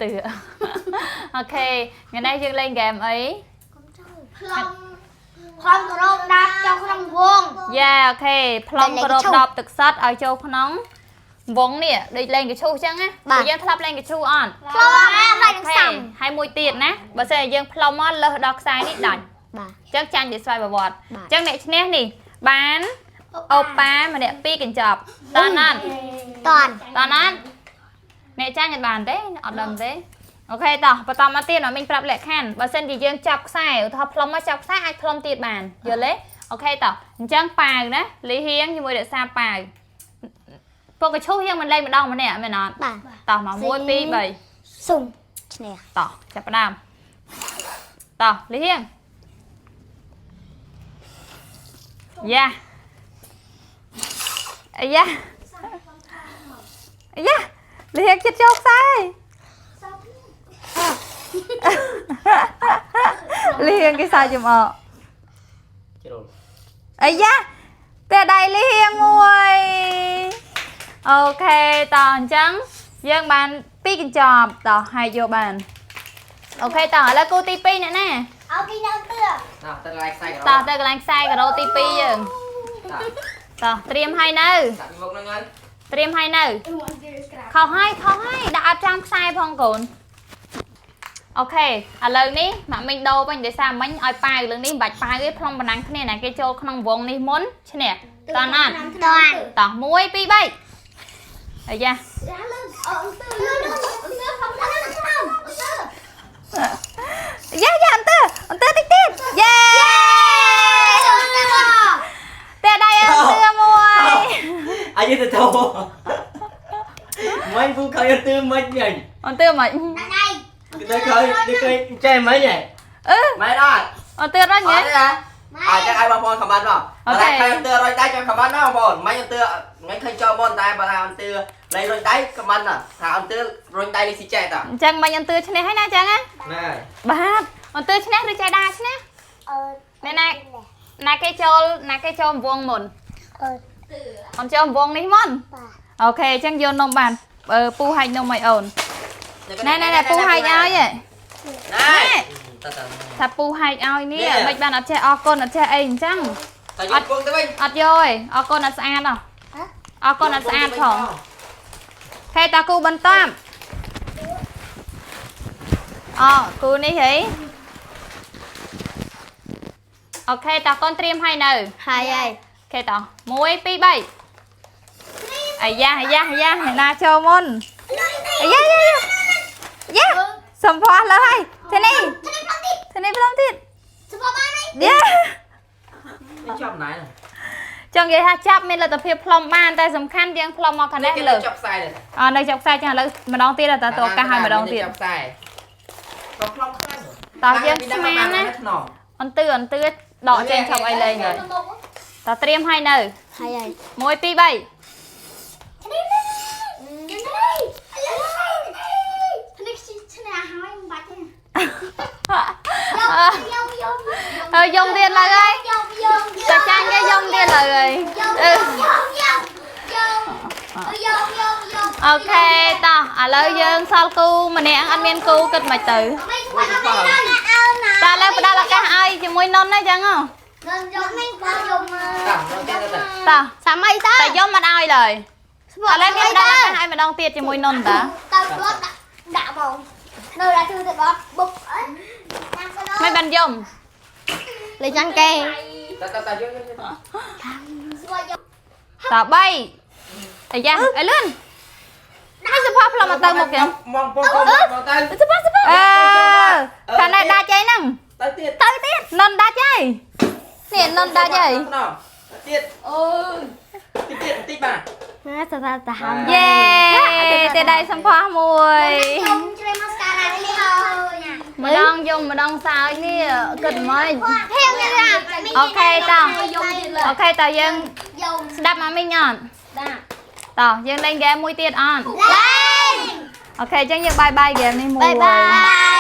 ទឿ OK ថ្ងៃនេះយើងលេងហ្គេមអី ផ្លុំផ្លុំក្រោមដាក់ចូលក្នុងវង Yeah, OK ផ្លុំគ្របដប់ទឹកសុទ្ធឲ្យចូលក្នុងវងនេះដូចលេងកឈូសអញ្ចឹងណាព្រោះយើងធ្លាប់លេងកឈូសអត់ ផ្លុំអាផ្លុំនឹងសាំ ហើយមួយទៀតណាបើសិនជាយើងផ្លុំមកលើសដល់ខ្សែនេះដាច់ បាទ អញ្ចឹងចាញ់ជាស្វ័យប្រវត្តិ បាទ អញ្ចឹងអ្នកឈ្នះនេះបានអូប៉ាម្នាក់ពីរកញ្ចប់តើណាត់ តាន់ តើណាត់អ្នកចាញ់អត់បានទេអត់ដឹងទេ OK តោះបន្តមកទៀតមកមីងប្រាប់លក្ខខណ្ឌបើសិនជាយើងចាប់ខ្សែឧទាហរណ៍ផ្លុំមកចាប់ខ្សែអាចផ្លុំទៀតបានយល់ទេ OK តោះអញ្ចឹងប៉ាវណាលីហៀងជាមួយរក្សាប៉ាវពួកកឈុះយើងមិនលេងម្ដងម្នាក់មែនអត់ បាទ តោះមក1 2 3 សុំឈ្នះ តោះចាប់ផ្ដើមតោះលីហៀងយ៉ាអាយ៉ាអាយ៉ាលីហៀងចិត្តចូលខ្សែលីហៀងគេសើចចំអក ជ្រុល អាយ៉ាតែដៃលីហៀងមួយ OK តោះអញ្ចឹងយើងបានពីរកញ្ចប់តោះហើយយកបាន OK តោះឥឡូវគូទី2អ្នកណា អោពីនៅទឿ ណោះទៅកន្លែងខ្សែ តោះទៅកន្លែងខ្សែការ៉ូទី2យើងតោះត្រៀមហើយនៅ ដាក់មុខហ្នឹងហើយ ត្រៀមហើយនៅខុសហើយខុសហើយដាក់អត់ចាំខ្សែផងកូន OK ឥឡូវនេះម៉ាក់មីងដូរវិញដោយសារមិញឲ្យប៉ាវលើងនេះមិនបាច់ប៉ាវទេផ្លុំប៉ុណ្ណឹងគ្នាណាគេចូលក្នុងវងនេះមុនឈ្នះតោះណាត់ តាន់ តោះ1 2 3អាយ៉ា លឺអឺទឿលឺទឿផងលឺក្នុងទឿ យ៉ាយ៉ាអន្តើអន្តើតិចទៀតយេតែដៃអន្តើមួយ អាយទៅទៅមិនពូខើយទៅមិនញ៉ អន្តើមិន ដៃ ទៅខើយទៅខើយចេះមិនហ៎ អឺ មែនអត់ អន្តើរញហ៎ អត់ទេអត់ចឹងឲ្យបងប្អូនខមមិនមកតែខើយទៅរយដៃចាំខមមិនណាបងប្អូនមិនទៅមិនឃើញចូលបងតែបើថាអត់ទៅលេងរយដៃខមមិនថាអត់ទៅរយដៃលេងស៊ីចែតា អញ្ចឹងមិញអន្តើឈ្នះហើយណាអញ្ចឹងណា ណែ បាទអន្តើឈ្នះឬចៃដាឈ្នះ អឺ ណែណាណាគេចូលណាគេចូលវងមុន អឺ អូនចូលវងនេះមុន បាទ OK អញ្ចឹងយកនំបានអឺពូហែកនំឲ្យអូនណែណែណែពូហែកឲ្យហ៎ ណែតើតើ ថាពូហែកឲ្យនេះមិនបានអត់ចេះអរគុណអត់ចេះអីអញ្ចឹង តើយកពងទៅវិញ អត់យកទេអរគុណអត់ស្អាតហ៎អរគុណអត់ស្អាតផងខេតាគូបន្តអគូនេះហី OK តាកូនត្រៀមឲ្យនៅ ហើយហើយ OK តោះ1 2 3អាយ៉ាអាយ៉ាអាយ៉ាអ្នកណាចូលមុនអាយ៉ាយ៉ាយ៉ាសំភ័សលើហើយធានីធានីផ្លុំទៀត ស្បបានហើយ យ៉ា នេះជាប់ណែ ចង់និយាយថាចាប់មានលទ្ធភាពផ្លុំបានតែសំខាន់យើងផ្លុំមកខាងនេះលើ ជាប់ខ្សែ អនៅចាប់ខ្សែចឹងឥឡូវម្ដងទៀតតើតឱកាសឲ្យម្ដងទៀត ជាប់ខ្សែក៏ផ្លុំខ្លាំង តោះយើងស្មានណាអន្ទឺអន្ទឺដកចេញឈប់អីលេងហើយតើត្រៀមឲ្យនៅ ហើយហើយ 1 2 3 នេះនេះឈ្នះហើយមិនបាច់ទេយំយំ អើយំទៀតឡើយហើយ យំយំ តែចាញ់គេយំទៀតឡើយហើយ យំ អឺ យំយំយំយំយំយំ OK តោះឥឡូវយើងសល់គូម្នាក់អត់មានគូគិតមិនទៅ មិនខ្វះអត់ណាអើណា តើឥឡូវផ្ដល់ឱកាសឲ្យជាមួយនុនណាចឹងហ៎ យំមិនខ្វះយំ តោះមកទៀតទៅ តោះ សាមីតើ តែយំមិនឲ្យឡើយឥឡូវគេផ្ដល់ឱកាសឲ្យម្ដងទៀតជាមួយនុនតា តើគាត់ដាក់ដាក់ហ្មងនៅដល់គឺទៅដល់បុកអីតាមទៅ មិនបានយំ លេងចាំងគេ តើតើតើយើង ស្គាល់យំ តើ3អាយ៉ាអីលឿនមិនសភផ្លុំមកទៅមុខចឹង មកបងប្អូនមកទៅ សភសភអឺខាងនេះដាច់អីហ្នឹង ទៅទៀត ទៅទៀតនុនដាច់ហើយនេះនុនដាច់ហើយ ទៀតអូតិចទៀតតិចបាទ ណាសតាតាហាំ យេទេដៃសំផស្សមួយ ខ្ញុំជ្រើមកស្ការ៉ានេះហើយ ម្ដងយំម្ដងសើចនេះគិតមិន ហៀងនេះណា OK តោះ យំទៀតលើ OK តើយើង យំ ស្ដាប់មកមីងអត់ ដាក់ តោះយើងលេងហ្គេមមួយទៀតអត់ លេង OK អញ្ចឹងយើង bye bye ហ្គេមនេះមួយ bye bye.